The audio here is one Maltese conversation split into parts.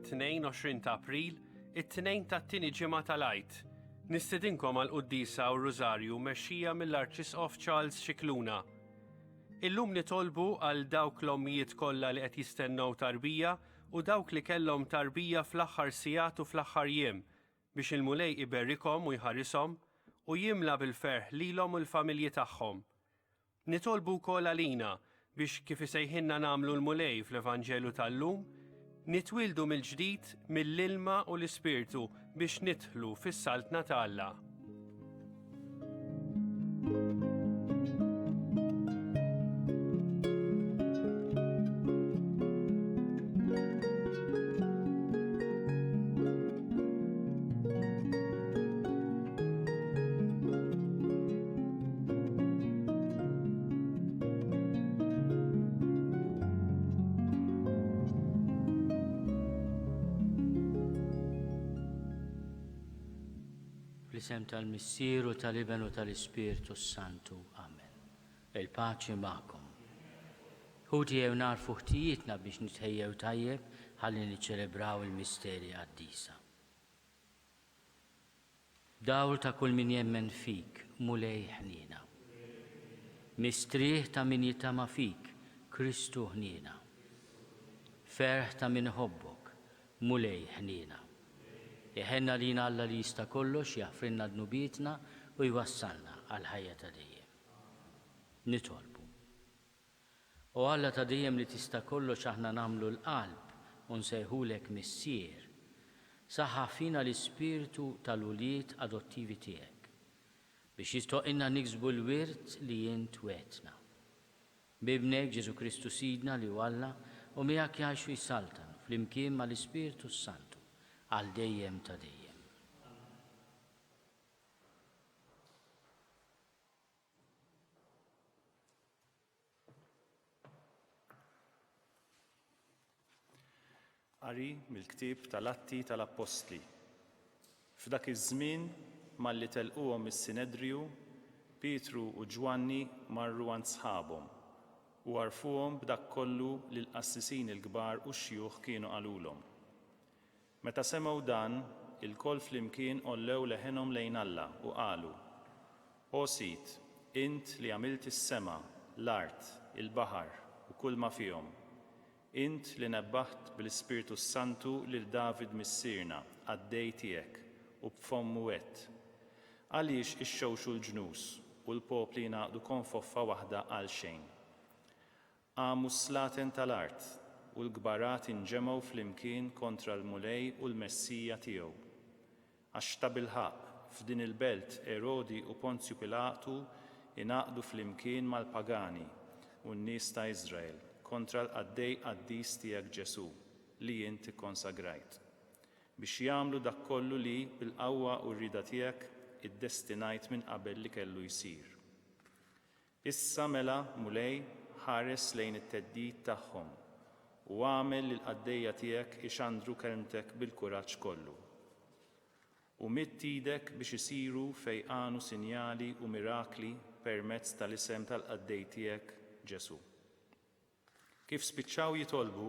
Tnejn 20 ta' April, it-Tnejn tat-tieni ġimgħa tal-Għid. Nistedinkom għal quddiesa u rużarju mexxija mill-Arċisqof Charles Scicluna. Illum nitolbu għal dawk l-ommijiet kollha li qed jistennew tarbija u dawk li kellhom tarbija fl-aħħar sigħat u fl-aħħar jiem biex il-Mulej iberrikhom u jħarishom u jimla bil-ferħ lilhom u l-familji tagħhom. Nitolbu wkoll għalina biex kif isejħilna nagħmlu l-Mulej fl-Evanġelju tal-lum, nitwieldu mill-ġdid mill-ilma u l-Ispirtu biex nidħlu fis-Saltna ta' Alla. Fl-isem tal-Missier u tal-Iben u tal-Ispirtu s-Santu. Amen. Il-paċi magħkom. Ħuti jew narfu ħtijietna biex nitħejjew tajjeb ħalli niċċelebraw il-misteri qaddisa. Dawl ta' kull min jemmen fik, Mulej ħniena. Mistrieħ ta' min jittama fik, Kristu ħniena. Ferħ ta' min iħobbok, Mulej ħniena. Iħenn għalina Alla li jista' kollox, jaħfrilna dnubietna u jwassalna għall-ħajja ta' dejjem. Nitolbu. O Alla ta' dejjem li tista' kollox aħna nagħmlu l-qalb u nsejħulek Missier. Saħħaħ fina l-ispirtu tal-ulied adottivi tiegħek, biex jistħoqqilna niksbu l-wirt li int wegħdtna. B'Ibnek Ġesù Kristu Sidna li hu Alla u miegħek jgħix u jsaltan flimkien mal-Ispirtu s-Santu għal dejjem ta' dejjem. Qari mill-ktieb tal-Atti tal-Appostli. F'dak iż-żmien, malli telquhom mis-Sinedriju, Pietru u Ġwanni marru għand sħabhom u għarrfuhom b'dak kollu li l-qassisin il-kbar u x-xjuħ kienu qalulhom. Meta semgħu dan, ilkoll flimkien għollew leħenhom lejn Alla u qalu, O Sid, int li għamilt is-sema, l-art, il-baħar, u kulma fihom, int li nebbaħt bl-Ispirtu s-Santu lil David missierna, qaddej tiegħek, u b'fommu għedt, Għaliex ixxewxu l-ġnus, u l-popli jingħaqdu konfoffa waħda għalxejn? Qamu s-slaten tal-art, u l-kbarat inġemgħu flimkien kontra l-Mulej u l-Messija tiegħu. Għax tabilħaqq, f'din il-belt Erodi u Ponzju Pilatu ingħaqdu flimkien mal-pagani u n-nies ta' Iżrael kontra l-qaddej qaddis tiegħek Ġesù, li int ikkonsagrajt. Biex jagħmlu dak kollu li, bil-qawwa u r-rieda tiegħek, iddestinajt minn qabel li kellu jsir. Issa mela, Mulej, ħares lejn it-theddid tagħhom, u agħmel li l-qaddejja tiegħek ixandru kelmtek bil-kuraġġ kollu. U midd idek biex isiru fejqan u sinjali u mirakli permezz tal-isem tal-qaddej tiegħek Ġesù. Kif spiċċaw jitolbu,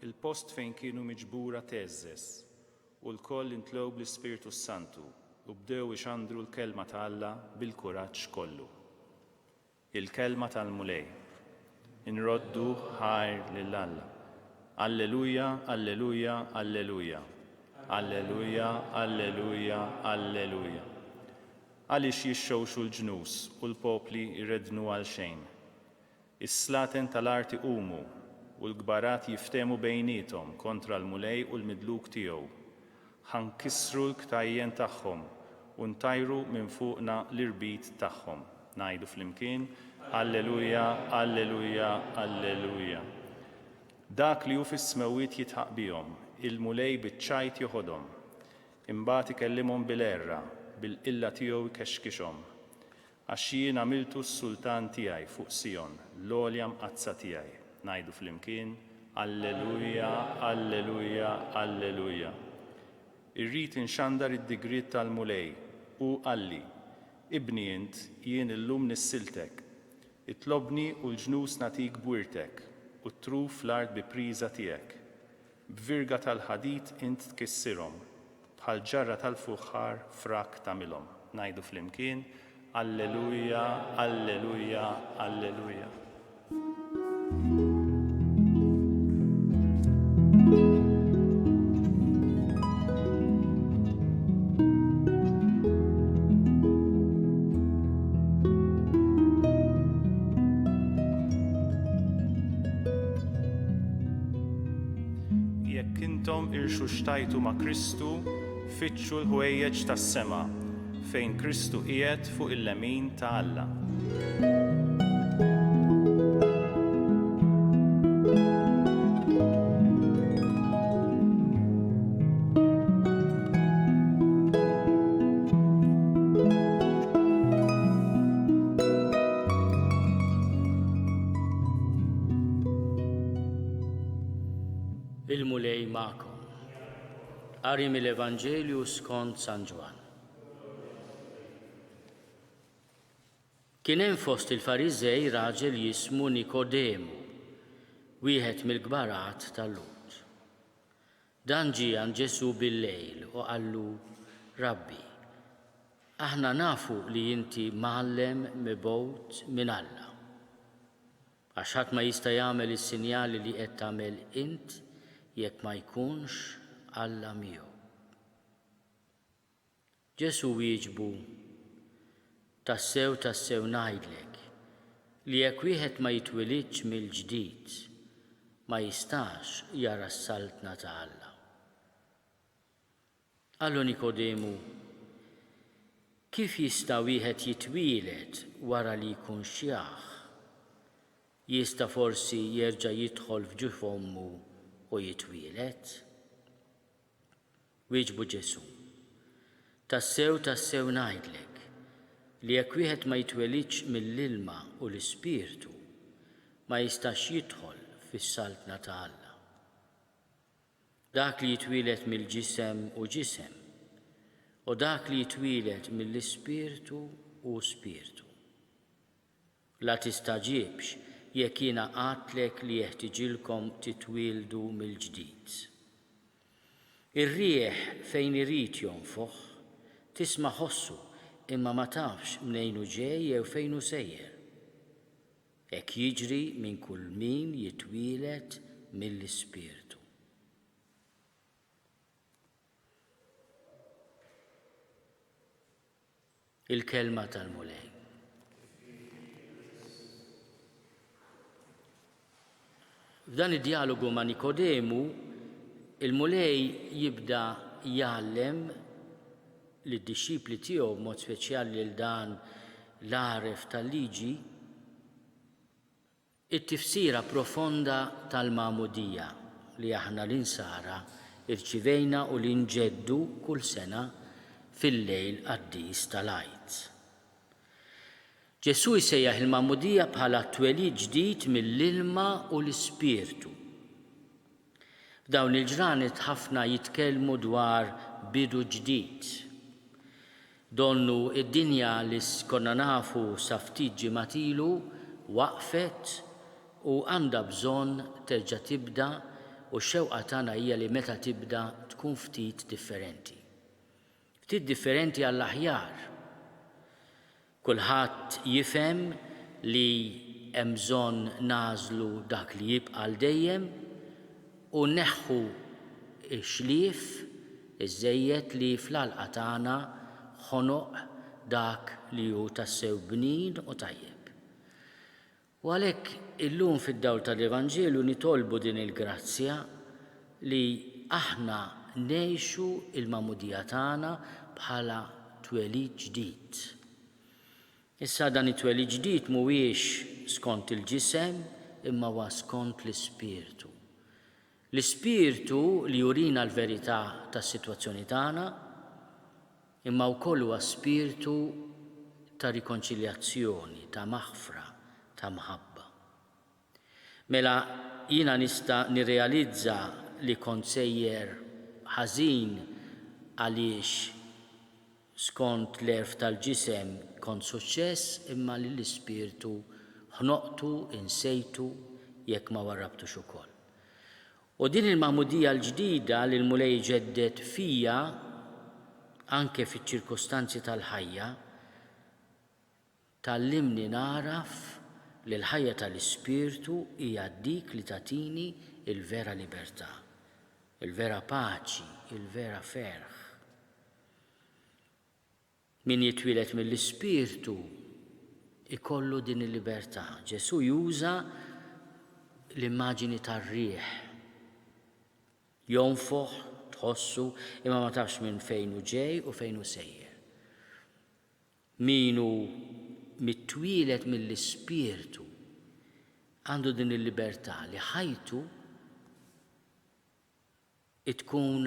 il-post fejn kienu miġbura theżżeż, u lkoll intlew bl-Ispirtu s-Santu u bdew ixandru l-kelma ta' Alla bil-kuraġġ kollu. Il-Kelma tal-Mulej. Inroddu ħajr lil Alla. Alleluja, alleluja, alleluja. Alleluja, alleluja, alleluja. Għaliex jixxewxu l-ġnus u l-popli jreddnu għalxejn? Is-slaten tal-art iqumu, u l-kbarat jiftehmu bejniethom kontra l-Mulej u l-midluk tiegħu. Ħa nkissru l-ktajjen tagħhom u ntajru minn fuqna l-irbit tagħhom. Ngħidu flimkien, Alleluja, Alleluja, Alleluja. Dak li hu fis-smewwiet jidħaq bihom, il-Mulej biċ-ċajt joħodhom. Imbagħad ikellimhom bil-għerra, bil-qilla tiegħu jkexkixhom. Għax jien għamiltu s-sultan tiegħi fuq Sijon, l-għolja mqaddsa tiegħi. Ngħidu flimkien, Alleluja, Alleluja, Alleluja. Irrid inxandar id-digriet tal-Mulej, hu qalli, Ibni int, jien illum nissiltek. Itlobni u l-ġnus nagħtik b'wirtek, u t-truf l-art bi priża tiegħek. B'virga tal-ħadid int tkissirhom, bħal ġarra tal-fuħħar frak tagħmilhom. Ngħidu flimkien, Alleluja, Alleluja, Alleluja. Jekk intom irxuxtajtu ma' Kristu, fittxu l-ħwejjeġ tas-sema, fejn Kristu qiegħed fuq il-lemin ta' Alla. Il-Mulej magħkom. Qari mill-Evanġelju skont San Ġwann. Kien hemm fost il-Fariżej raġel jismu Nikodemu, wieħed mill-kbarat tal-Lhud. Dan ġie għand Ġesù billejl u qallu, Rabbi, aħna nafu li inti mgħallem mibgħut minn Alla. Għax ħadd ma jista' jagħmel is-sinjali li qed tagħmel int jekk ma jkunx Alla miegħu. Ġesù wieġbu, Tassew, tassew ngħidlek, li jekk wieħed ma jitwilidx mill-ġdid, ma jistax jara s-saltna ta' Alla. Qallu Nikodemu, Kif jista' wieħed jitwieled wara li jkun xjaħ? Jista' forsi jerġa' jidħol f'ġuf ommu u jitwieled? Wieġbu Ġesù, Tassew, tassew ngħidlek, li jekk wieħed ma jitwelidx mill-ilma u l-Ispirtu, ma jistax jidħol fis-saltna ta' Alla. Dak li jitwieled mill-ġisem hu ġisem, u dak li jitwieled mill-Ispirtu hu spirtu. La tistagħġibx jekk jiena għadtlek li jeħtiġilkom titwieldu mill-ġdid. Ir-riħ fejn irid jonfoħ, tisma' ħossu imma ma tafx mnejn hu ġej jew fejn hu sejjer. Hekk jiġri minn kull min jitwieled mill-Ispirtu. Il-Kelma tal-Mulej. F'dan id-djalogu ma' Nikodemu, il-Mulej jibda jgħallem lid-dixxipli tiegħu b'mod speċjali lil dan l-għaref tal-liġi, It-tifsira profonda tal-Magħmudija li aħna l-Insara rċivejna u li nġeddu kull sena fil-lejl qaddis tal-Għid. Ġesù jsejjaħ il-Magħmudija bħala twelid ġdid mill-ilma u l-Ispirtu. F'dawn il-ġranet ħafna jitkellmu dwar bidu ġdid. Donnu d-dinja li konna nafu sa ftit ġimgħat ilu waqfet u għandha bżonn terġa' tibda u x-xewqa tagħna hija li meta tibda tkun ftit differenti. Ftit differenti għall-aħjar. Kulħadd jifhem li hemm bżonn nagħżlu dak li jibqa' għal dejjem u nneħħu x-xlief iż-żejjed li fl-għalqa tagħna ħonoq dak li hu tassew bnin u tajjeb. U għalhekk illum fid-dawl tal-Evanġelju nitolbu din il-grazzja li aħna ngħixu l-magħmudija tagħna bħala twelid ġdid. Issa dan it-twelid ġdid mhuwiex skont il-ġisem imma huwa skont l-Ispirtu. L-Ispirtu li jurina l-verità tas-sitwazzjoni tagħna, imma wkoll huwa spirtu ta' rikonċiljazzjoni, ta' maħfra, ta' mħabba. Mela jiena nista' nirrealizza li kont sejjer ħażin għaliex Skont l-għerf tal-ġisem kont suċċess imma lill-ispirtu ħnoqtu, insejtu jekk ma warrabtux ukoll. U din il-magħmudija l-ġdida li l-Mulej iġedded fija, anke fiċ-ċirkustanzi tal-ħajja, tgħallimni nagħraf li l-ħajja tal-Ispirtu hija dik li tagħtini l-vera libertà, il-vera paċi, il-vera ferħ. Min jitwieled mill-Ispirtu jkollu din il-libertà. Ġesù juża l-immaġini tar-riħ. Jonfoħ, tħossu, imma ma tafx minn fejn hu ġej u fejn hu sejjer. Min hu mitwieled mill-Ispirtu għandu din il-libertà li ħajtu Tkun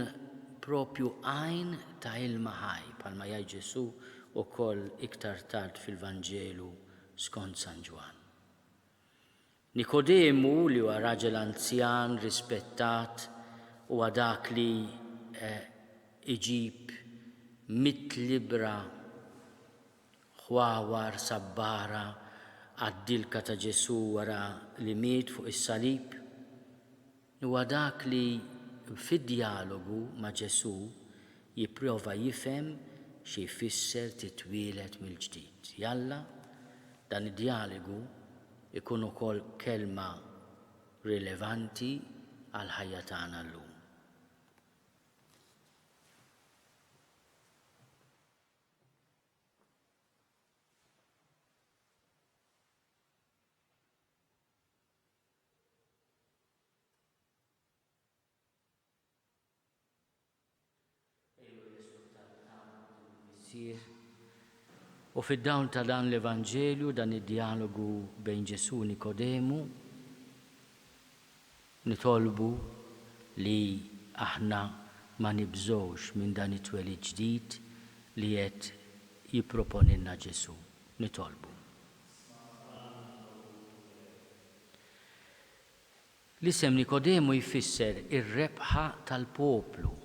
propju għajn ta' ilma ħaj, bħalma jgħid Ġesù wkoll iktar tard fil-Vanġelu skont San Ġwann. Nikodemu, li huwa raġel anzjan, rispettat, huwa dak li iġib mitt libbra ħwawar sabbara għad-dilka ta' Ġesù wara li miet fuq is-salib. Huwa dak li fid-djalogu ma' Ġesù jipprova jifhem xi jfisser titwieled mill-ġdid. Jalla dan id-djaligu jkun ukoll kelma rilevanti għall-ħajja tagħna llum. Missier. U fid-dawl ta' dan l-Evanġelju, dan id-djalogu bejn Ġesù u Nikodemu, nitolbu li aħna ma nibżgħux minn dan it-twelid ġdid li qed jipproponilna Ġesù. Nitolbu. L-isem Nikodemu jfisser ir-rebħa tal-poplu.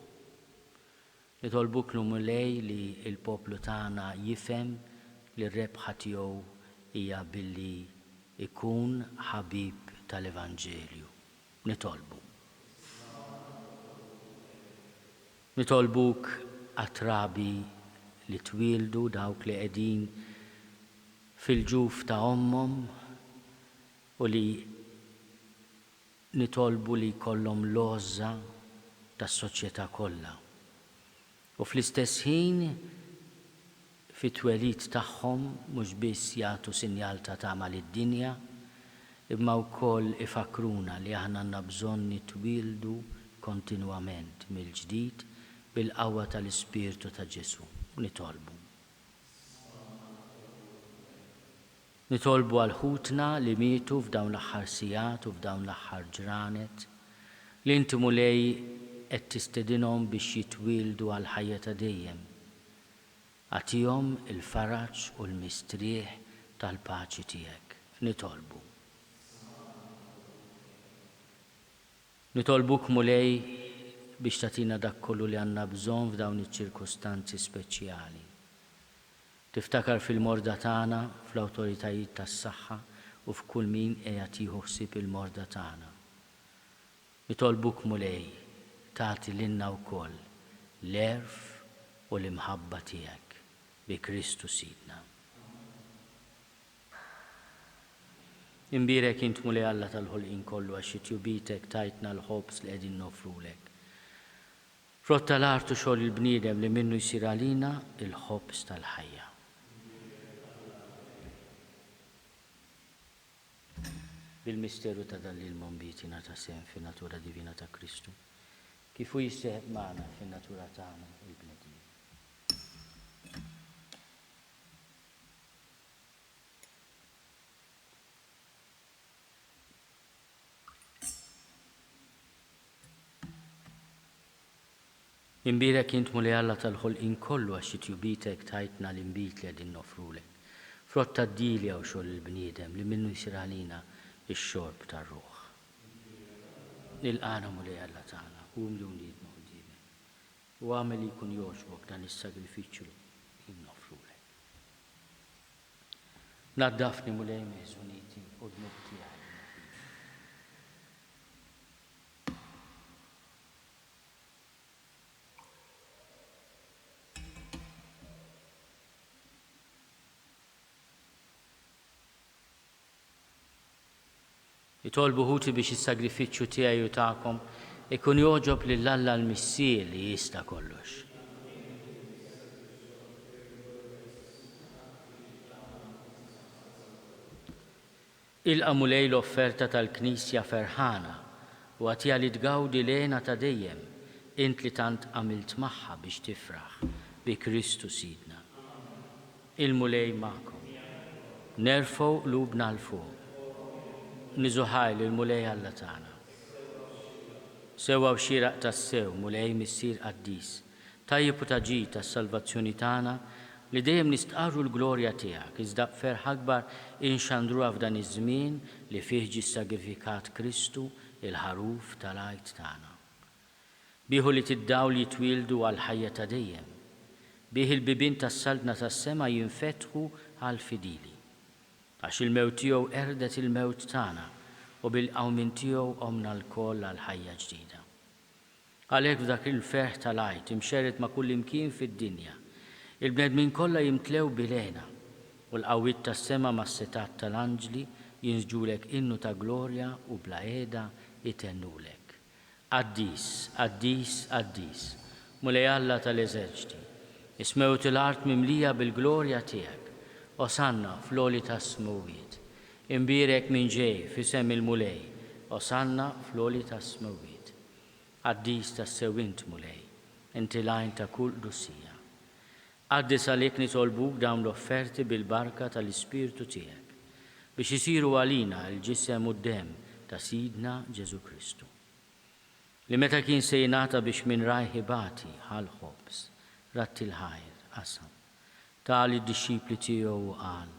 Nitolbuk Mulej li l-poplu tagħna jifhem li r-rebħa tiegħu hija billi jkun ħabib tal-Evanġelju. Nitolbu. Nitolbuk għat-trabi li twieldu, dawk li qegħdin fil-ġuf ta' ommhom u li nitolbu li jkollhom l-għożża tas-soċjetà kollha u fl-istess ħin fit-twelid tagħhom mhux biss jagħtu sinjal ta' tama lid-dinja imma wkoll ifakkruna li aħna għandna bżonn nitwieldu kontinwament mill-ġdid bil-qawwa tal-Ispirtu ta' Ġesù. Nitolbu. Nitolbu għal ħutna li mietu f'dawn l-aħħar sigħat u f'dawn l-aħħar ġranet, li inti Mulej qed tistedinhom biex jitwieldu għall-ħajja ta' dejjem. Agħtihom il-faraġ u l-mistrieħ tal-paċi tiegħek. Nitolbu. Nitolbuk Mulej biex tagħtina dak kollu li għandna bżonn f'dawn iċ-ċirkustanzi speċjali. Tiftakar fil-morda tagħna, fl-awtoritajiet tas-saħħa u f'kull min qiegħed jieħu ħsieb il-morda tagħna. Nitolbuk Mulej tagħti lilna wkoll l-għerf u l-imħabba tiegħek, bi Kristu Sidna. Imbierek int Mulej Alla tal-ħolqien kollu għax it-tjubitek tajtna l-ħobż li qegħdin noffrulek. Frott tal-art u xogħol il-bniedem li minnu jsir għalina l-ħobż tal-ħajja. Bil-misteru ta' dan l-ilma nbiet jingħata sehem fin-natura divina ta' Kristu, kif hu jissieħeb magħna fin-natura tagħna il-bnedmin. Imbierek int Mulej Alla tal-ħolqien kollu għax it-tjubitek tajtna l-inbid li qegħdin noffrulek, frott tad-dielja u xogħol il-bniedem li minnu jsir għalina x-xorb tar-ruħ. Ilqagħna Mulej Alla tagħna, umli u niedma quddiemek, u agħmel li jkun jogħġbok dan is-sagrifiċċju li noffrulek. Naddafni Mulej minn ħżuniti u dnub tiegħi. Itolbu ħuti biex is-sagrifiċċju tiegħi u tagħkom ikun jogħġob lil Alla l-Missier li jista' kollox. Ilqa' Mulej l-offerta tal-Knisja ferħana u agħtiha li tgawdi l-hena ta' dejjem, int li tant għamilt magħha biex tifraħ bi Kristu Sidna. Il-Mulej magħkom. Nerfgħu qlubna 'l fuq. Niżu ħajr lill-Mulej Alla tagħna. Sewwa u xieraq tassew, Mulej Missier qaddis, tajjeb u ta' ġid għas-salvazzjoni tagħna li dejjem nistqarru l-glorja tiegħek, iżda b'ferħ akbar inxandruha f'dan iż-żmien li fih ġie ssagrifikat Kristu, il-Ħaruf tal-Għid tagħna. Bih ulied id-dawl jitwieldu għall-ħajja ta' dejjem. Bih il-bibien tas-Saltna tas-sema jinfetħu għall-fidili. Għax il-mewt tiegħu qerdet il-mewt tagħna u bil-qawmien tiegħu qomna lkoll għal ħajja ġdida. Għalhekk f'dak il-ferħ tal-Għid imxerred ma' kullimkien fid-dinja, il-bnedmin kollha jimtlew bil-hena, u l-qawwiet tas-sema mas-setgħat tal-anġli jinsġulek innu ta' glorja u bla heda jtennulek, Qaddis, qaddis, qaddis, Mulej Alla tal-eżerċti, is-smewwiet u l-art mimlija bil-glorja tiegħek. Osanna fl-għoli tas-smewwiet. Imbierek min ġej f'isem il-Mulej, Osanna fl-għoli tas-smewwiet. Qaddis tassew int, Mulej, inti l-għajn ta' kull qdusija. Qaddis għalhekk nitolbuk dawn l-offerti bil-barka tal-Ispirtu tiegħek, biex isiru għalina l-ġisem u d-demm ta' Sidna Ġesù Kristu. Li meta kien se jingħata biex minn rajh ibati, ħa l-ħobż, radd il-ħajr, qasam, ta lid-dixxipli tiegħu u qal,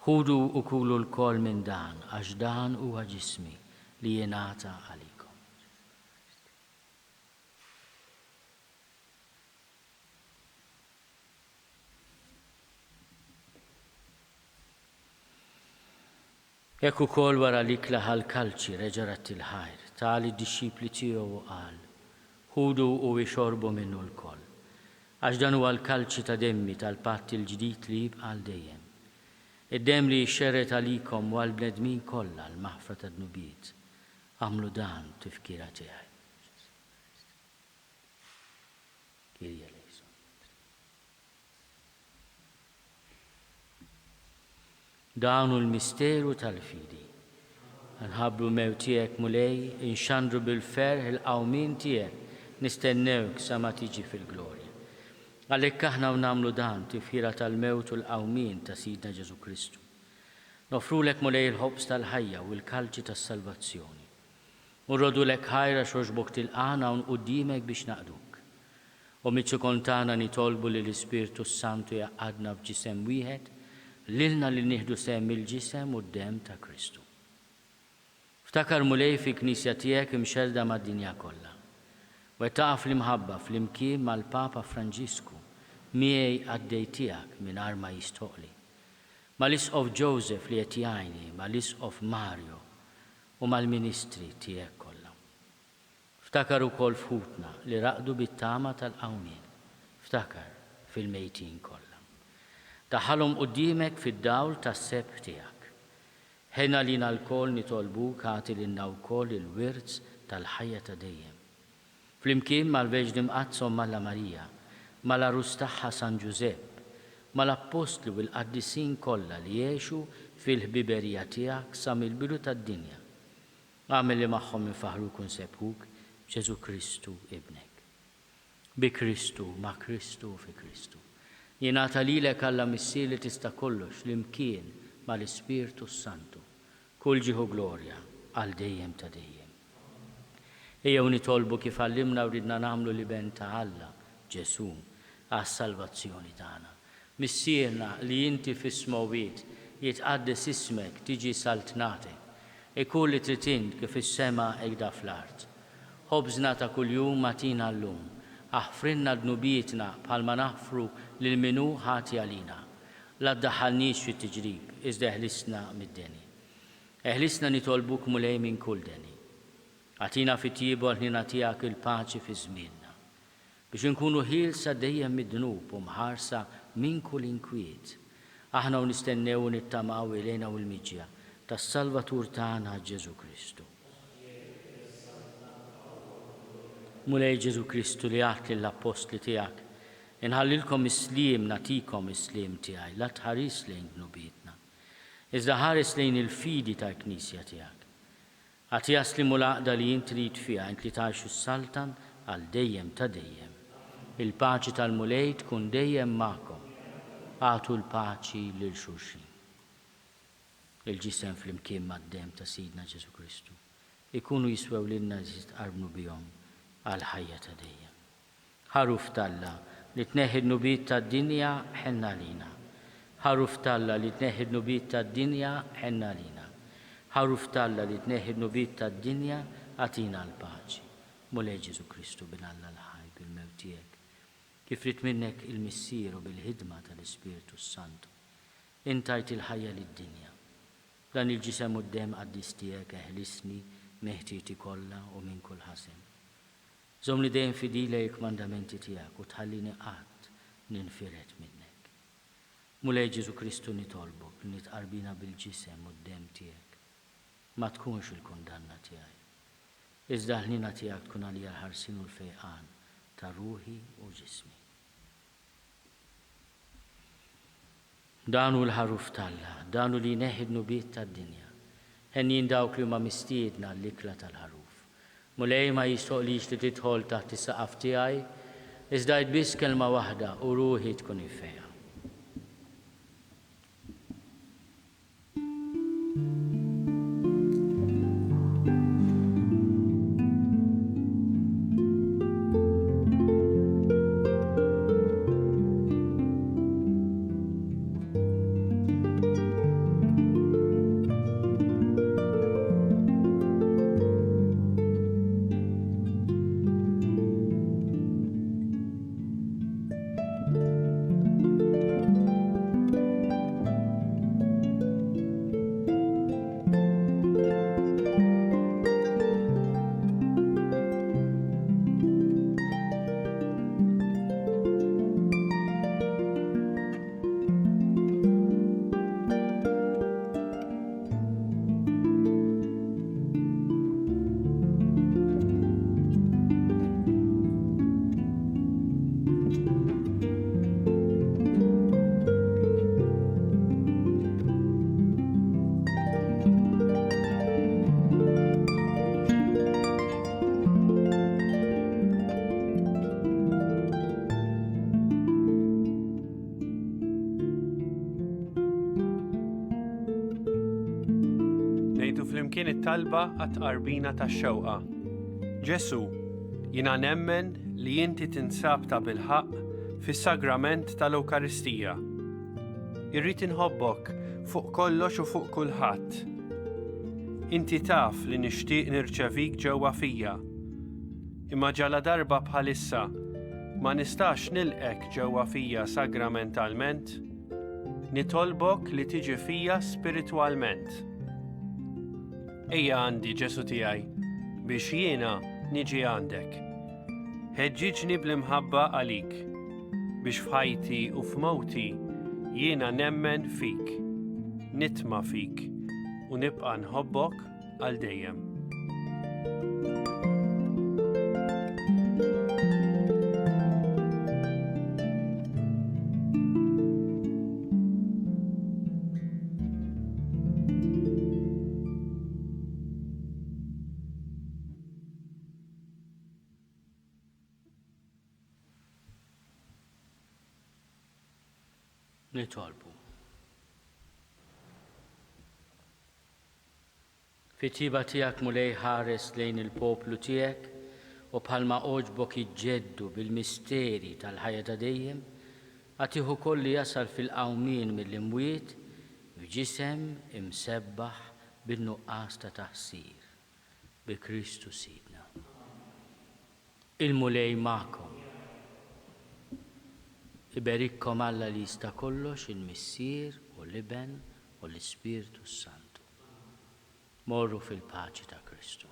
Ħudu u kulu lkoll minn dan, għax dan huwa ġismi li jingħata għalikom. Hekk ukoll wara l-ikla ħa l-kalċi, reġa' radd il-ħajr, ta lid-dixxipli tiegħu u qal, Ħudu u ixorbu minnu lkoll. Għax dan huwa l-kalċi ta' demmi tal-patt il-ġdid li jibqa' għal dejjem. Id-demm li jixxerred għalikom u għall-bnedmin kollha għall-maħfra tad-dnubiet. Agħmlu dan b'tifkira tiegħi. Kyrie eleison. Dan hu l-misteru tal-fidi. Nħabbru l-mewt tiegħek, Mulej, inxandru bil-ferħ il-qawmien tiegħek, nistennewk sa ma tiġi fil-glorja. Għalhekk aħna u nagħmlu dan, tifħira tal-mewt u l-qawmien ta' Sidna Ġesù Kristu. Noffrulek, Mulej, il-ħobż tal-ħajja u l-kalċi tas-salvazzjoni. U nroddulek ħajr għax għoġbok tilqagħna hawn quddiemek biex naqduk. U miċ-ċokon tagħna nitolbu li l-Ispirtu s-Santu jgħaqqadna f'ġisem wieħed, lilna li nieħdu sehem mill-ġisem u d-demm ta' Kristu. Ftakar, Mulej, fil-Knisja tiegħek imxerrda mad-dinja kollha. Wettaqha fl-imħabba flimkien mal-Papa Franġisku, miegħi qaddej tiegħek mingħajr ma jistħoqqli, mal-Isqof Joseph li qed jgħinni, mal-Isqof Mario, u mal-ministri tiegħek kollha. Ftakar ukoll f'ħutna li raqdu bit-tama tal-qawmien. Ftakar fil-mejtin kollha. Daħħalhom quddiemek fid-dawl tas-sebħ tiegħek. Ħenn għalina lkoll nitolbuk agħti lilna wkoll il-wirt tal-ħajja ta' dejjem. Flimkien mal-Verġni Mqaddsa Omm Alla Marija, mal-Għarus tagħha San Ġużepp, mal-Appostli u l-qaddisin kollha li għexu fil-ħbiberija tiegħek sa mill-bidu tad-dinja, agħmel li magħhom infaħħruk u nsebbħuk b'Ġesù Kristu Ibnek. Bi Kristu, ma' Kristu u fi Kristu. Jingħata lilek Alla Missier li tista' kollox flimkien mal-Ispirtu s-Santu, kull ġieħ u glorja għal dejjem ta' dejjem. Ejjew nitolbu kif għallimna u ridna nagħmlu l-Iben ta' Alla, Ġesù, għas-salvazzjoni tagħna. Missierna li inti fis-smewwiet, jitqaddes ismek, tiġi saltnatek. Ikun li trid int kif fis-sema hekda fl-art. Ħobżna ta' kuljum agħtina llum. Aħfrilna dnubietna bħalma naħfru lil min hu ħati għalina. La ddaħħalniex fit-tiġrib, iżda eħlisna mid-deni. Eħlisna nitolbuk Mulej minn kull deni. Agħtina fit-tjieba u l-ħniena tiegħek il-paċi fi żmienna. Biex inkunu ħielsa dejjem mid-dnub u mħarsa minn kull inkwiet. Aħna u nistennew u nittamaw il-hena u l-miġja. Tas-Salvatur tagħna Ġesù Kristu. Mulej Ġesù Kristu li għedt lill-appostli tiegħek, Inħallilkom is-sliem, nagħtikom is-sliem tiegħi, la tħaris lejn dnubietna, iżda ħares lejn il-fidi tal-Knisja tiegħek. Agħtiha s-sliem u l-għaqda li int trid fiha, int li tgħix u ssaltan għal dejjem ta' dejjem. Il-paċi tal-Mulej tkun dejjem magħkom. Agħtu l-paċi lil xulxin. Il-ġisem flimkien mad-demm ta' Sidna Ġesù Kristu jkunu jiswew lilna li jitqarbnu bihom għall-ħajja ta' dejjem. Ħaruf t'Alla, li tneħħi d-dnubiet tad-dinja, ħenn għalina. Ħaruf t'Alla, li tneħħi d-dnubiet tad-dinja, ħenn għalina. Ħaruf t'Alla, li tneħħi d-dnubiet tad-dinja, agħtina l-paċi. Mulej Ġesù Kristu, Bin Alla l-ħaj, bil-mewt tiegħek, kif ried minnek il-Missier u bil-ħidma tal-Ispirtu s-Santu, Int tajt il-ħajja lid-dinja. B'dan il-Ġisem u d-Demm qaddis tiegħek eħlisni minn ħtieti kollha u minn kull ħażen. Żommni dejjem fidil lejn il-kmandamenti tiegħek u tħallini qatt ninfired minnek. Mulej Ġesù Kristu nitolbok li nitqarbina bil-Ġisem u d-Demm tiegħek ma tkunx il-kundanna tiegħi. Iżda l-ħniena tiegħek tkun għalija l-ħarsien u l-fejqan ta' ruħi u ġismi. Dan hu l-Ħaruf t'Alla, dan hu li jneħħi d-dnubiet tad-dinja. Henjin dawk li huma mistiedna għall-ikla tal-Ħaruf. Mulej, ma jistħoqlix li tidħol taħt is-saqaf tiegħi, iżda għid biss kelma waħda u ruħi tkun imfejqa. Ngħidu flimkien it-talba għat-tqarbina tax-xewqa. Ġesu, jiena nemmen li inti tinsab tabilħaqq fis-Sagrament tal-Ewkaristija. Irrid inħobbok fuq kollox u fuq kulħadd. Inti taf li nixtieq nirċevik ġewwa fija. Imma ġaladarba bħalissa ma nistax nilqek ġewwa fija sagramentalment, nitolbok li tiġi fija spiritwalment. Ejja għandi Ġesu tiegħi biex jiena niġi għandek. Ħeġġiġni bl-imħabba għalik biex f'ħajti u f'mewti jiena nemmen fik, nitma' fik u nibqa' nħobbok għal dejjem. Nitolbu. Fit-tjieba tiegħek Mulej ħares lejn il-poplu tiegħek u bħalma għoġbok iġġeddu bil-misteri tal-ħajja ta' dejjem, agħtih ukoll li jasal fil-qawmien mill-imwiet f'ġisem imsebbaħ bin-nuqqas ta' taħsir. Bi Kristu Sidna. Il-Mulej magħkom. Iberikkom Alla li jista' kollox, il-Missier u l-Iben u l-Ispirtu s-Santu. Morru fil-paċi ta' Kristu.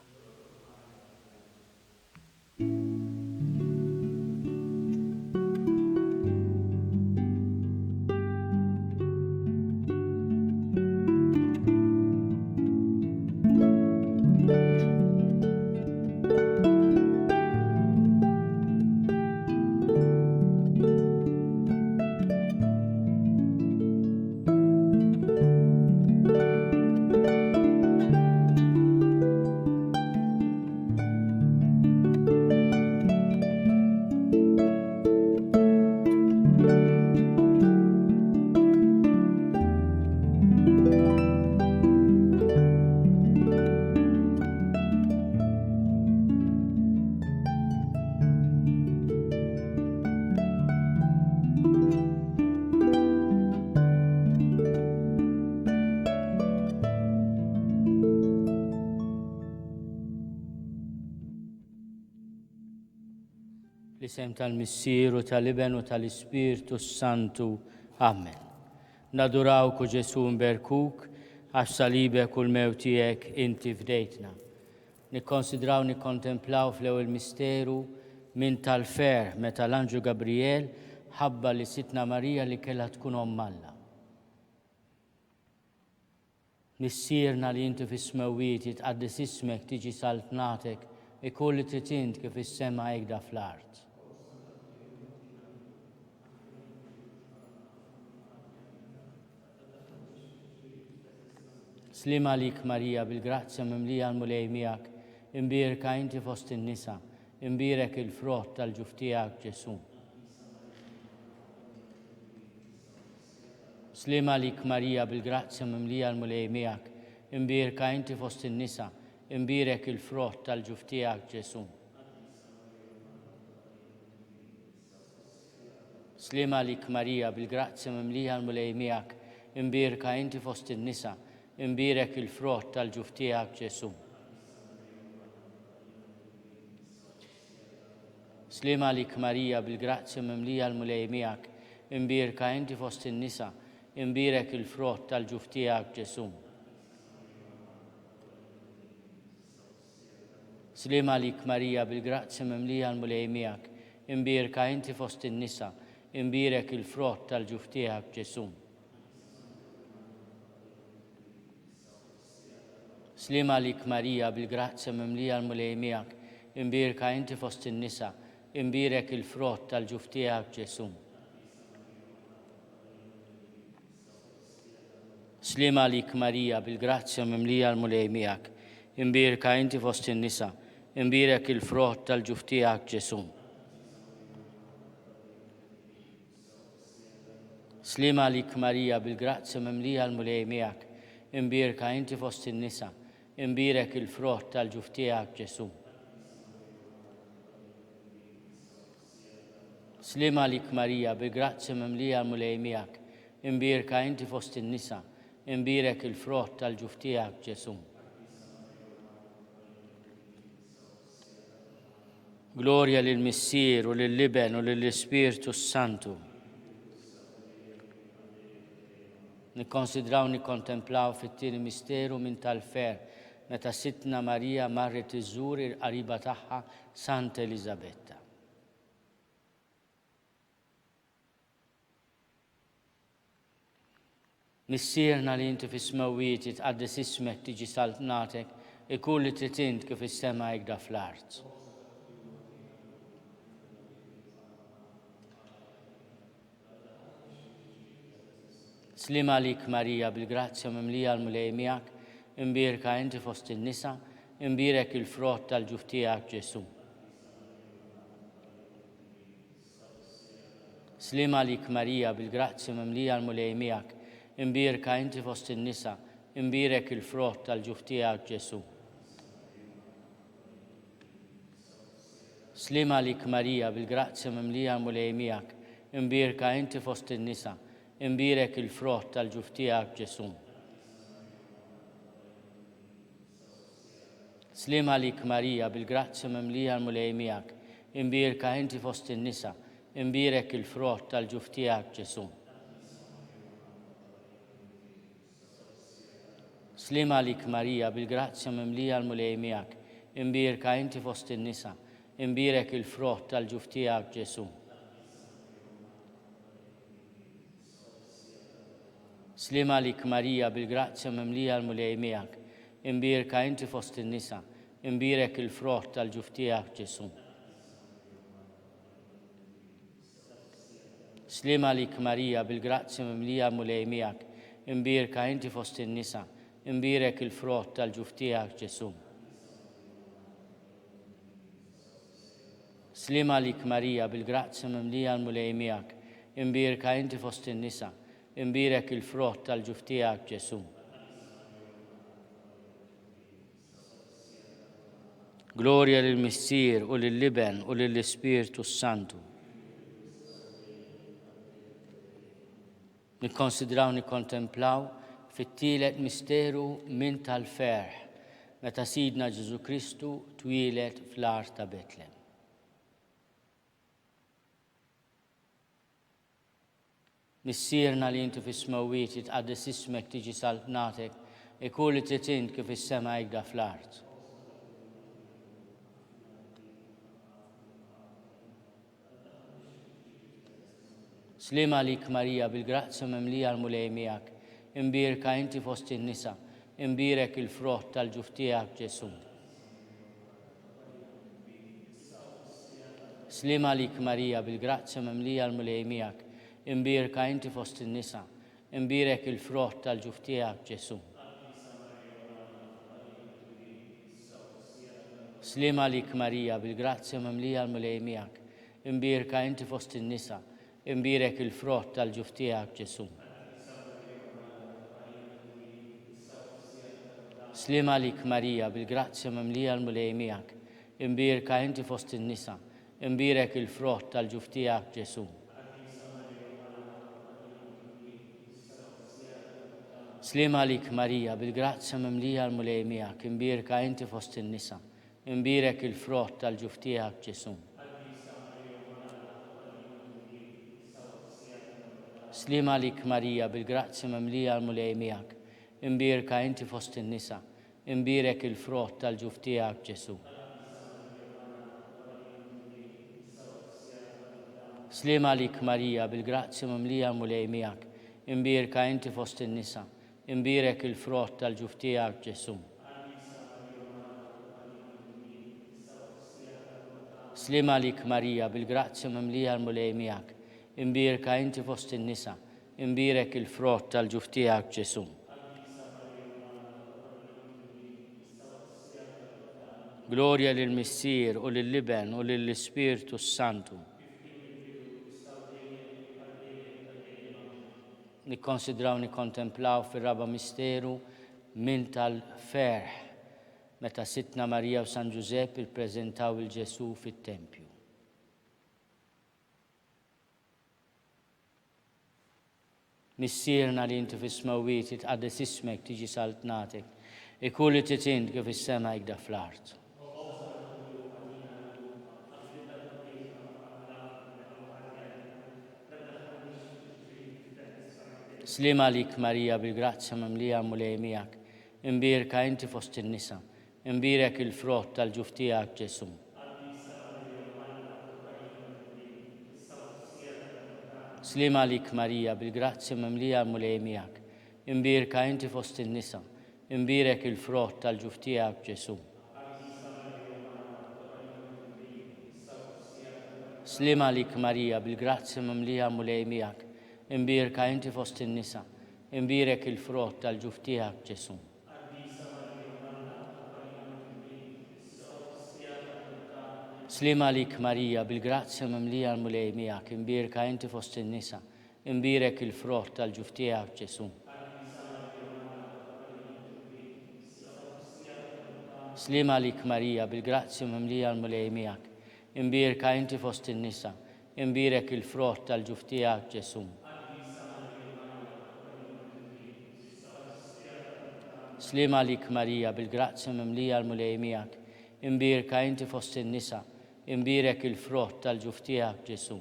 Fl-isem tal-Missier u tal-Iben u tal-Ispirtu s-Santu. Amen. Nadurawk o Ġesù nberkuk għax salibek u l-mewt tiegħek inti fdejtna. Nikkonsidraw nikkontemplaw fl-ewwel misteru minn tal-ferħ meta l-Anġlu Gabrijel ħabbar li Sidtna Marija li kellha tkun Omm Alla. Missierna li inti fis-smewwiet, jitqaddes ismek, tiġi saltnatek, ikun li trid int kif fis-sema hekda fl-art. Sliem għalik Marija, bil-grazzja mimlija l-Mulej miegħek, imbierka inti fost in-nisa, imbierek il-frott tal-ġuf tiegħek Ġesù. Sliem għalik Marija bil-grazzja mimlija l-Mulej miegħek, imbierka inti fost in-nisa, imbierek il-frott tal-ġuf tiegħek Ġesù. Sliem għalik Marija bil-grazzja mimlija l-Mulej miegħek, imbierka inti fost in-nisa, imbierek il-frott tal-ġuf tiegħek Ġesù. Sliem għalik Marija bil-grazzja mimlija l-Mulej miegħek, imbierka inti fost in-nisa, imbierek il-frott tal-ġuf tiegħek Ġesù. Sliem għalik Marija bil-grazzja mimlija l-Mulej miegħek, imbierka inti fost in-nisa, imbierek il-frott tal-ġuf tiegħek Ġesù. Sliem għalik Marija bil-grazzja mimlija l-Mulej miegħek, imbierka inti fost in-nisa, imbierek il-frott tal-ġuf tiegħek Ġesù. Sliem għalik Marija bil-grazzja mimlija l-Mulej miegħek, imbierka inti fost in-nisa, imbierek il-frott tal-ġuf tiegħek Ġesù. Sliem għalik Marija bil-grazzja mimlija l-Mulej miegħek, imbierka inti fost in-nisa, imbierek il-frott tal-ġuf tiegħek Ġesù. Sliem għalik Marija bil-grazzja mimlija l-Mulej miegħek, imbierka inti fost in-nisa, imbierek il-frott tal-ġuf tiegħek Ġesù. Glorja lill-Missier u lill-Iben u lill-Ispirtu s-Santu. Nikkonsidraw nikkontemplaw fit-tieni misteru minn tal-ferħ meta Sidtna Marija marret iżżur il-qariba tagħha Santa Eliżabetta. Missierna li inti fis-smewwiet, jitqaddes ismek, tiġi saltnatek, ikun li trid int kif fis-sema hekda fl-art. Sliem għalik Marija, bil-grazzja mimlija l-Mulej miegħek, imbierka inti fost in-nisa, imbierek il-frott tal-ġuf tiegħek Ġesù. Sliem għalik Marija, bil-grazzja mimlija l-Mulej miegħek, imbierka inti fost in-nisa, imbierek il-frott tal-ġuf tiegħek Ġesù. Sliem għalik Marija, bil-grazzja mimlija l-Mulej miegħek, imbierka inti fost in-nisa, imbierek il-frott tal-ġuf tiegħek Ġesù. Sliem għalik Marija, bil-grazzja mimlija l-Mulej miegħek, imbierka inti fost in-nisa, imbierek il-frott tal-ġuf tiegħek Ġesù. Sliem għalik Marija, bil-grazzja mimlija l-Mulej miegħek, imbierka inti fost in-nisa, imbierek il-frott tal-ġuf tiegħek Ġesù. Sliem għalik Marija, bil-grazzja mimlija l-Mulej miegħek, imbierka inti fost in-nisa, imbierek il-frott tal-ġuf tiegħek Ġesù. Sliem għalik Marija, bil-grazzja mimlija l-Mulej miegħek, imbierka inti fost in-nisa, imbierek il-frott tal-ġuf tiegħek Ġesù. Sliem għalik Marija, bil-grazzja mimlija l-Mulej miegħek, imbierka inti fost in-nisa, imbierek il-frott tal-ġuf tiegħek Ġesù. Glorja lill-Missier u lill-Iben u lill-Ispirtu s-Santu. Nikkonsidraw nikkontemplaw fit-tielet misteru minn tal-ferħ meta Sidna Ġesù Kristu twieled fl-għar ta' Betlem. Missierna li inti fis-smewwiet jitqaddes ismek tiġi saltnatek, ikun li trid int kif fis-sema hekk da fl-art. Sliem għalik Marija bil-grazzja mimlija l-Mulej miegħek, imbierka inti fost in-nisa, imbierek il-frott tal-ġuf tiegħek Ġesù. Sliem għalik Marija bil-grazzja mimlija l-Mulej miegħek, imbierka inti fost in-nisa, imbierek il-frott tal-ġuf tiegħek Ġesù. Sliem għalik Marija bil-grazzja mimlija l-Mulej miegħek, imbierka inti fost in-nisa, imbierek il-frott tal-ġuf tiegħek Ġesù. Sliem għalik Marija bil-grazzja mimlija l-Mulej miegħek, imbierka inti fost in-nisa, imbierek il-frott tal-ġuf tiegħek Ġesù. Sliem għalik Marija bil-grazzja mimlija l-Mulej miegħek, imbierka inti fost in-nisa, imbierek il-frott tal-ġuf tiegħek Ġesù. Sliem għalik Marija bil-grazzja mimlija l-Mulej miegħek, Imbierka inti fost in-nisa, imbierek il-frott tal-ġuf tiegħek, Ġesù. Sliem għalik Marija, bil-grazzja mimlija l-Mulej miegħek, imbierka inti fost in-nisa, imbierek il-frott tal-ġuf tiegħek, Ġesù. Sliem għalik Marija, bil-grazzja mimlija l-Mulej miegħek, imbierka inti fost in-nisa, Imbierek il-frott tal-ġuf tiegħek, Ġesù. Glorja lill-Missier u lill-Iben u lill-Ispirtu s-Santu. Nikkonsidraw nikkontemplaw fir-raba' misteru minn tal-ferħ meta Sidtna Marija u San Ġużepp ippreżentaw 'il Ġesù fit-tempju. Missierna li inti fis-smewwiet jitqaddes ismek tiġi saltnatek, ikun li trid int kif fis-sema hekk da fl-art. Sliem għalik Marija bil-grazzja mimlija Mulej miegħek, imbierka inti fost in-nisa, Imbierek il-frott tal-ġuf tiegħek, Ġesù. Sliem għalik Marija, bil-grazzja mimlija l-Mulej miegħek. Imbierka inti fost in-nisa, imbierek il-frott tal-ġuf tiegħek, Ġesù. Sliem għalik Marija, bil-grazzja mimlija l-Mulej miegħek. Imbierka inti fost in-nisa, imbierek il-frott tal-ġuf tiegħek, Ġesù. Sliem għalik Marija, bil-grazzja mimlija l-Mulej miegħek, imbierka inti fost in-nisa, imbierek il-frott tal-ġuf tiegħek, Ġesù. Sliem għalik Marija, bil-grazzja mimlija l-Mulej miegħek, imbierka inti fost in-nisa, Imbierek il-frott tal-ġuf tiegħek, Ġesù. Sliem għalik Marija, bil-grazzja mimlija l-Mulej miegħek, imbierka inti fost in-nisa, imbierek il-frott tal-ġuf tiegħek, Ġesù.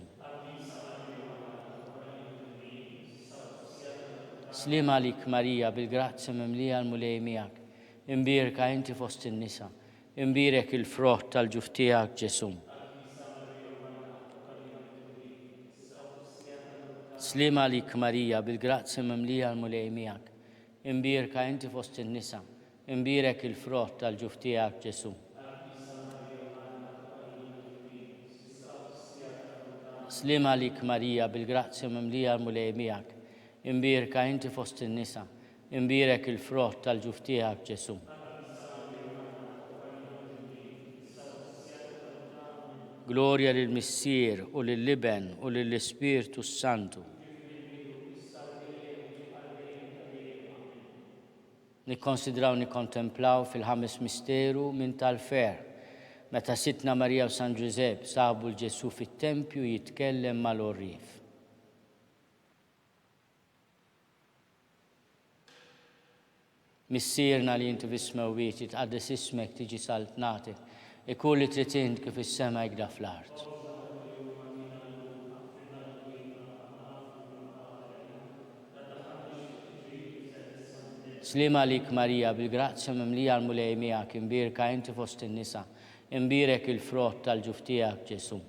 Sliem għalik Marija, bil-grazzja mimlija l-Mulej miegħek, imbierka inti fost in-nisa, Imbierek il-frott tal-ġuf tiegħek, Ġesù. Sliem għalik Marija, bil-grazzja mimlija l-Mulej miegħek. Imbierka inti fost in-nisa, imbierek il-frott tal-ġuf tiegħek, Ġesù. Sliem għalik Marija, bil-grazzja mimlija l-Mulej miegħek. Imbierka inti fost in-nisa, Imbierek il-frott tal-ġuf tiegħek, Ġesù. Glorja lill-Missier u lill-Iben u lill-Ispirtu s-Santu. Nikkonsidraw nikkontemplaw fil-ħames misteru minn tal-ferħ, meta Sidtna Marija u San Ġużepp sabu 'l Ġesù fit-tempju jitkellem mal-għorrief. Missierna li inti fis-smewwiet, jitqaddes ismek, tiġi saltnatek, ikun li trid int kif fis-sema hekk da fl-art. Sliem għalik Marija, bil-grazzja mimlija l-Mulej miegħek, imbierka inti fost in-nisa, imbierek il-frott tal-ġuf tiegħek Ġesù.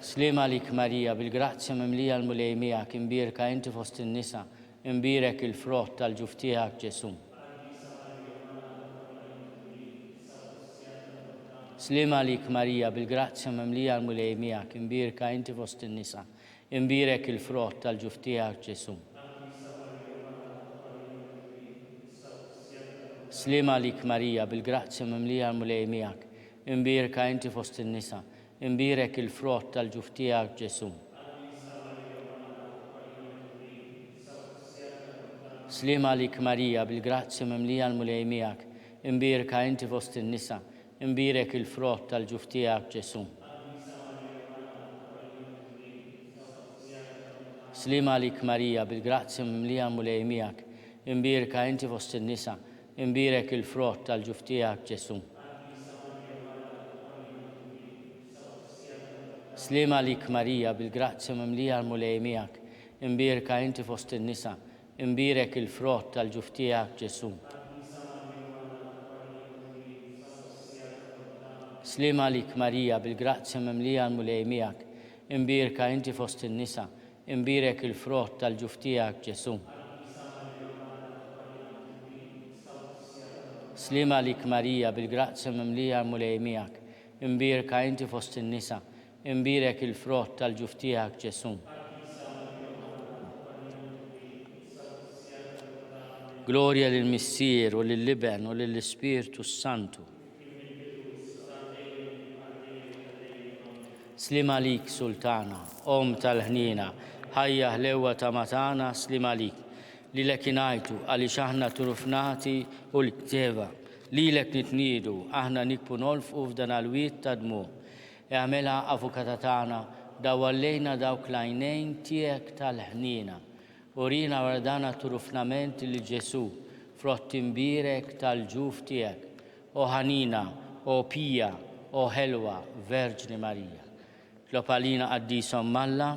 Sliem għalik Marija, bil-grazzja mimlija l-Mulej miegħek, imbierka inti fost in-nisa, imbierek il-frott tal-ġuf tiegħek Ġesù. Sliem għalik Marija, bil-grazzja mimlija l-Mulej miegħek, imbierka inti fost in-nisa, imbierek il-frott tal-ġuf tiegħek Ġesù. Sliem għalik Marija, bil-grazzja mimlija l-Mulej miegħek, imbierka inti fost in-nisa, imbierek il-frott tal-ġuf tiegħek Ġesù. Sliem għalik Marija, bil-grazzja mimlija l-Mulej miegħek, imbierka inti fost in-nisa, imbierek il-frott tal-ġuf tiegħek Ġesù. Sliem għalik Marija, bil-grazzja mimlija l-Mulej miegħek, imbierka inti fost in-nisa, imbierek il-frott tal-ġuf tiegħek Ġesù. Sliem għalik Marija, bil-grazzja mimlija l-Mulej miegħek, imbierka inti fost in-nisa, imbierek il-frott tal-ġuf tiegħek Ġesù. Sliem għalik Marija, bil-grazzja mimlija l-Mulej miegħek, imbierka inti fost in-nisa, imbierek il-frott tal-ġuf tiegħek Ġesù. Sliem għalik Marija, bil-grazzja mimlija l-Mulej miegħek, Imbierka inti fost in-nisa, imbierek il-frott tal-ġuf tiegħek Ġesù. Glorja lill-Missier u lill-Iben u lill-Ispirtu s-Santu. Sliem għalik, Sultana, Omm tal-ħniena, ħajja ħlewwa ta' matana, sliem għalik. Lilek ingħajtu għaliex aħna turufnati u l-kteva. Lilek nitniedu, aħna nikbu nolfqu f'dan għall-wied ta' dmugħ. Egħmilha avukata tagħna, dawwar lejna dawk l-għajnejn tiegħek tal-ħniena. Urina wara dan għat-turufnament lil Ġesù, frott imbierek tal-ġuf tiegħek. O ħanina, o pija, o ħelwa Verġni Marija. Tlob għalina Qaddis Omm Alla,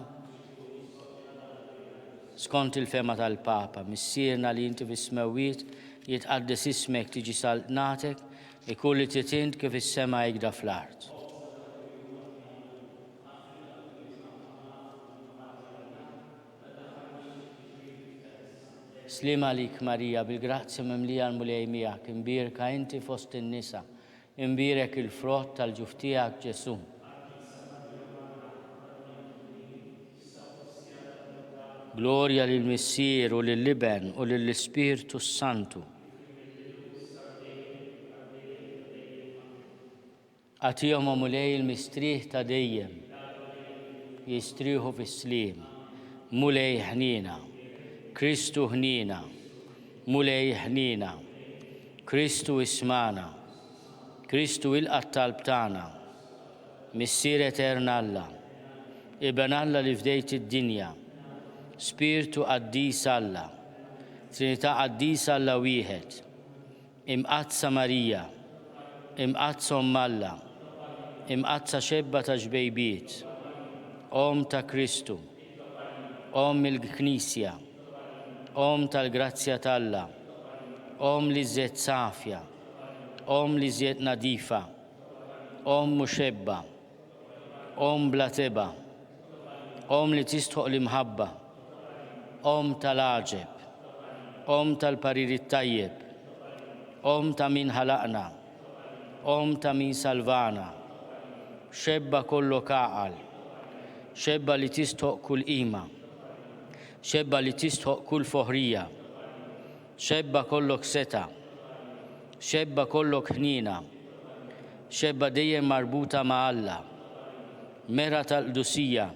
skont il-fehma tal-Papa, Missierna li inti fis-smewwiet, jitqaddes ismek, tiġi saltnatek, ikun li trid int kif is-sema hekda fl-art. Sliem għalik Marija, bil-grazzja mimlija l-Mulej miegħek, imbierka inti fost in-nisa, Imbierek il-frott tal-ġuf tiegħek, Ġesù. Glorja lill-Missier u lill-Iben u lill-Ispirtu s-Santu. Agħtihom, o Mulej, il-mistrieħ ta' dejjem, jistrieħu fis-sliem. Mulej ħniena. Kristu ħniena. Mulej ħniena. Kristu ismagħna. Kristu ilqa' t-talb tagħna. Missier etern Alla. Iben Alla li fdejt id-dinja. Spirtu qaddis Alla. Trinità qaddisa Alla wieħed. Imqaddsa Marija. Imqaddsa Omm Alla. Imqaddsa xebba ta' xbejbiet. Omm ta' Kristu. Omm il-Knisja. Omm tal-grazzja t'Alla, Omm l-iżjed safja, Omm l-iżjed nadifa, Omm muxebba, Omm bla tebgħa, Omm li tistħoq l-imħabba, Omm tal-għaġeb, Omm tal-parir it-tajjeb, Omm ta' min ħalaqna, Omm ta' min salvana, Xebba kollok għaqal, Xebba li tistħoq kull qima. Xebba li tistħoq kull foħrija. Xebba kollok setgħa. Xebba kollok ħniena. Xebba dejjem marbuta ma' Alla. Mera tal-qdusija.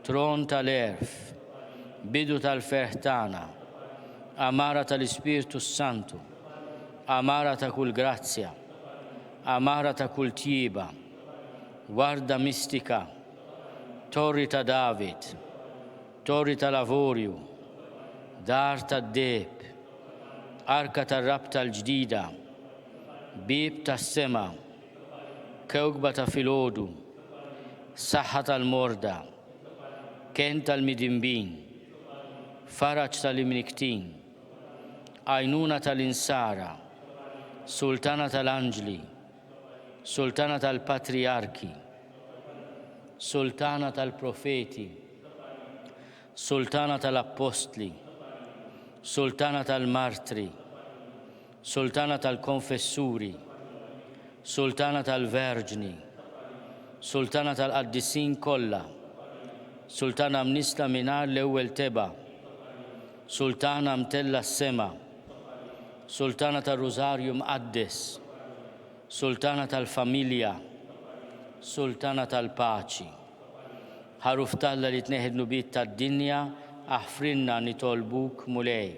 Tron tal-għerf. Bidu tal-ferħ tagħna. Għamara tal-Ispirtu s-Santu. Għamara ta' kull grazzja. Għamara ta' kull tjieba. Warda mistika. Torri ta' David, Torri tal-Avorju, Dar tad-Deheb, Arka tar-Rabta l-Ġdida, Bieb tas-Sema, Kewkba ta' Filgħodu, Saħħa tal-Morda, Kenn tal-Midinbin. Faraġ tal-imnikktin, Għajnuna tal-insara, Sultana tal-anġli, Sultana tal-patrijarki, Sultana tal-profeti, Sultana tal-appostli, Sultana tal-martri, Sultana tal-konfessuri, Sultana tal-verġni, Sultana tal-qaddisin kollha, Sultana mnissla mingħajr l-ewwel tebgħa, Sultana mtellgħa s-sema, Sultana tar-Rużarju Mqaddes, Sultana tal-familja, Sultana tal-paċi. Ħaruf t'Alla li tneħħi d-dnubiet tad-dinja, aħfrilna nitolbuk Mulej.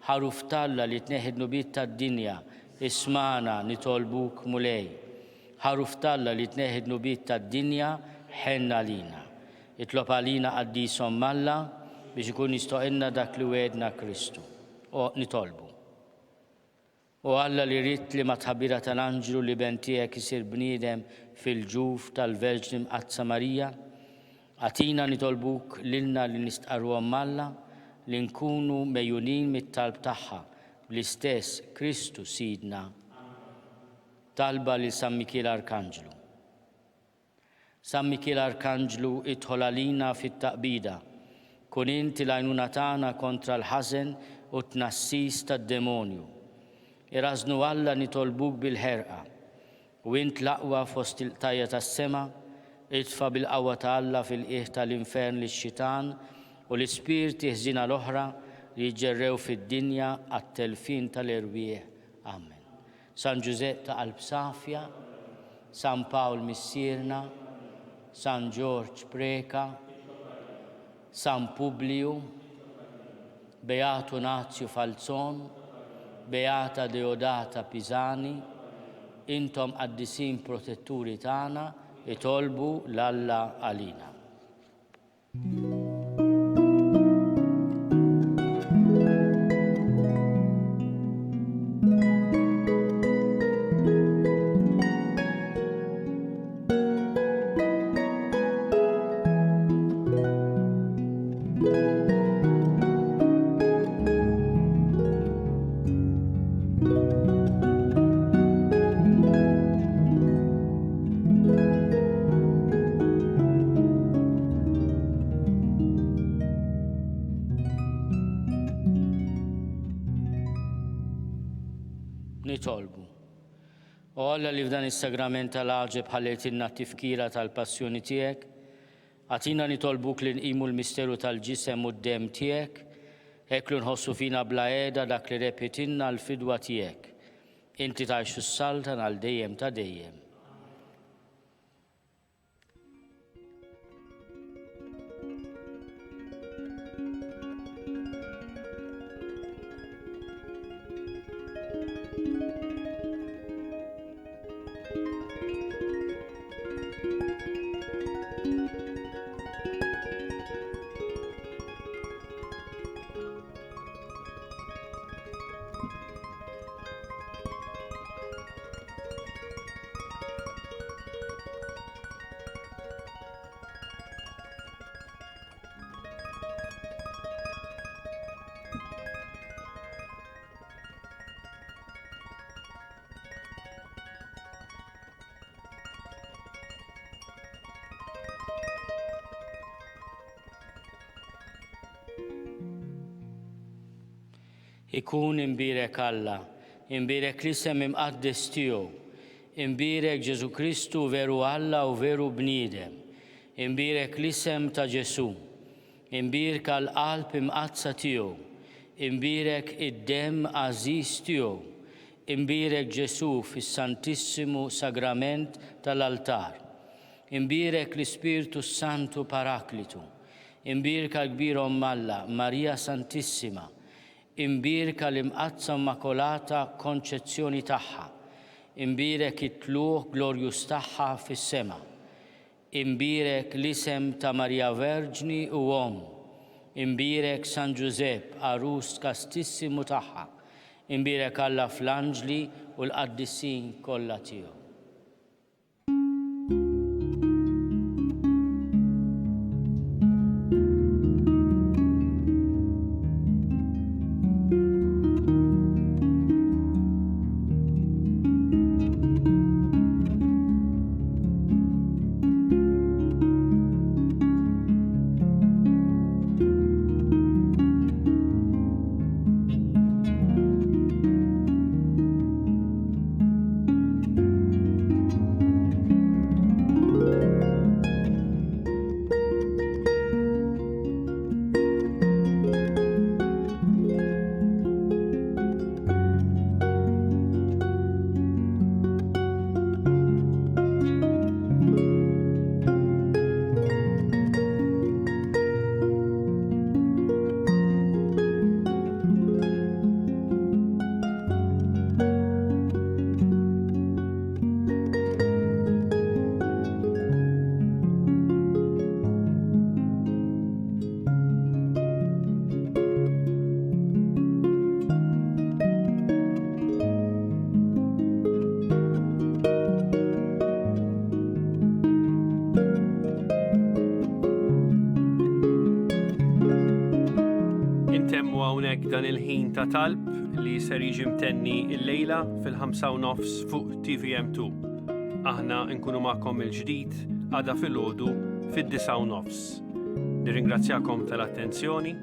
Ħaruf t'Alla li tneħħi d-dnubiet tad-dinja, ismagħna nitolbuk Mulej. Ħaruf t'Alla li tneħħi d-dnubiet tad-dinja, ħenn għalina. Itlob għalina qaddis Omm Alla biex ikun jistoqilna dak li wegħedna Kristu. O nitolbu. O Alla li ridt li mat-tħabbira tal-anġlu l-Iben tiegħek isir bniedem fil-ġuf tal-Verġni Mqaddsa Marija, agħtina nitolbuk lilna li nistqarru Omm Alla li nkunu megħjunin mit-talb tagħha bl-istess Kristu Sidna. Talba lil San Mikiel Arkanġlu. San Mikiel Arkanġlu idħol għalina fit-taqbida. Kun int il-għajnuna tagħna kontra l-ħażen u t-tnassis tad-demonju. Irażżnu Alla nitolbuk bil-ħerqa. U int l-aqwa fost il-qtajja tas-sema, itfa' bil-qawwa ta' Alla fil-qiegħ ta' l-infern lix-xitan u l-ispirti ħżiena l-oħra li jiġġerrew fid-dinja għat-telfien tal-erwieħ. Amen. San Ġużepp ta' qalb safja, San Pawl Missierna, San Ġorġ Preca, San Publiju, Beatu Nazju Falzon, Beata Deodata Pisani, intom qaddisin protetturi tagħna, itolbu 'l Alla għalina. Nitolbu. O Alla li f'dan is-sagrament tal-għaġeb ħallejtilna t-tifkira tal-passjoni tiegħek, agħtina nitolbuk li nqimu l-misteru tal-ġisem u d-demm tiegħek, hekk li nħossu fina bla qiegħda dak li rebħitilna l-fidwa tiegħek. Inti tgħix u ssaltan għal dejjem ta' dejjem. Ikun imbierek Alla, imbierek l-isem imqaddes tiegħu, imbierek Ġesù Kristu veru Alla u veru bniedem, imbierek l-isem ta' Ġesù, imbierka l-qalb imqaddsa tiegħu, imbierek id-demm għażiż tiegħu, imbierek Ġesù fis-Santissimu Sagrament tal-altar, imbierek l-Ispirtu s-Santu Paraklitu, Imbierka l-Kbira Omm Alla, Marija Santissima, imbierka l-Imqaddsa Immakolata Konċezzjoni tagħha, imbierek it-tlugħ glorjuż tagħha fis-sema. Imbierek l-isem ta' Marija Verġni u Omm, imbierek San Ġużepp, għarus kastissimu tagħha, imbierek Alla fl-anġli u l-qaddisin kollha tiegħu. Intemmu hawnhekk dan il-ħin ta' talb li ser jiġi mtenni illejla fil-5 nofs fuq TVM2. Aħna nkunu magħkom il-ġdid għada filgħodu fid-9 nofs. Nirringrazzjakom tal-attenzjoni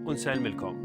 u nsellmilkom.